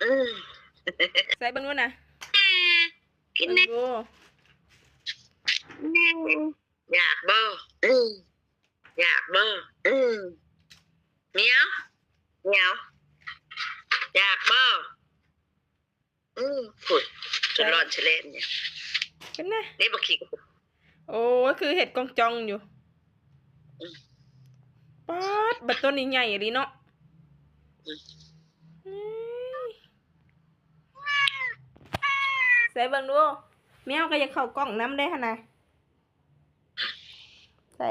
ອືມ ໃສ່ເບິ່ງດູນະ ກິນແດ່ ເບິ່ງດູ ແນ່ ຢາກບໍ່? ອືມ ຢາກບໍ່? ອືມ ໝຽວ ໝຽວ ຢາກບໍ່? ອືມ ພຸ້ນ ຈະຮ້ອນຊະແລ່ນຢູ່ ເປັນນະ ນີ້ບັກຂີ້ ໂອ້ຍ ຄືເຮັດກອງຈ່ອງຢູ່ ອືມ ປາດ ບັດໂຕນີ້ໃຫຍ່ອີ່ຫຼີເນາະ ອືມ ເອີຍ ໃສ່ເບິ່ງດູ ແມວກໍຢາກເຂົ້າກ້ອງນຳເດ້ຫັ້ນນະ ໃສ່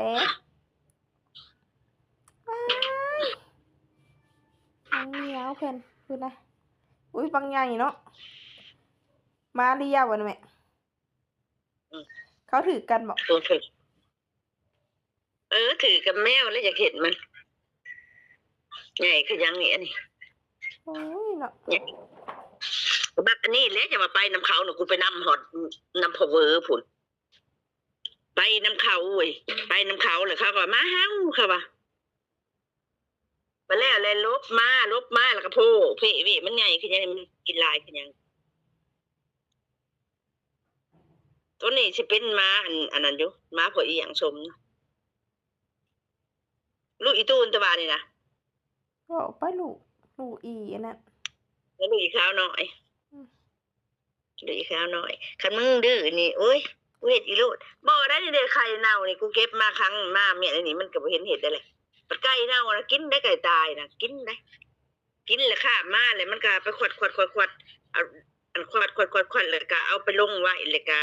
ອ້າຍ ບັກໝຽວເພິ່ນ ພຸ້ນນະ ອຸ້ຍ ບັກໃຫຍ່ເນາະ ມາລຽວອັນແມ່ ອືມ ເຂົາຖືກກັນບໍ? ໂຕຖືກ ເອີ ຖືກກັບແມວແລ້ວ ຢາກເຫັນມັນ ໃຫຍ່ຄືຫຍັງນີ້ ອັນນີ້ ໂອ້ຍເນາະ ບັກອັນນີ້ແຫຼະ ຢ່າວ່າໄປນຳເຂົານະ ກູໄປນຳຮອດ ນຳພໍ່ເວີພຸ້ນ. ໄປນຳເຂົາເວີຍ ໄປນຳເຂົາ ແລ້ວເຂົາກໍມາເຫົ່າ ເຂົາວ່າ ບາດແລ້ວແຫຼະຫຼົບມາ ຫຼົບມາ ແລ້ວກໍໂພເພເວ ມັນໃຫຍ່ຄືຫຍັງ ມັນກິນຫຼາຍຄືຫຍັງ ໂຕນີ້ຊິເປັນໝາອັນ ອັນນັ້ນຢູ່ ໝາພໍ່ອີ່ຫຍັງສົມ ລູກອີ່ຕູນ ແຕ່ວ່ານີ້ນະ ເວົ້າໄປລູກ ລູກອີ່ອັນນັ້ນ ແລ້ວລູກອີ່ຂາວນ້ອຍ ອືມ ເດັກສາວນ້ອຍ ຄັນມຶງດື້ນີ້ ໂອ້ຍ ກູເຮັດອີ່ໂລດ ບໍ່ໄດ້ເດ້ ໄຂ່ເນົ່ານີ້ ກູເກັບມາຄັ້ງມາແມ່ນອັນນີ້ ມັນກໍບໍ່ເຫັນເຮັດໄດ້ແຫຼະ ບັດໄກ່ເນົ່ານະ ກິນໄດ້ ໄກ່ຕາຍນະ ກິນໄດ້ ກິນແລ້ວຄາບມາ ແລ້ວມັນກໍໄປຂວັດໆໆໆ ເອົາ ອັນຂວັດໆໆໆ ແລ້ວກໍເອົາໄປລົງໄວ້ ແລ້ວກໍ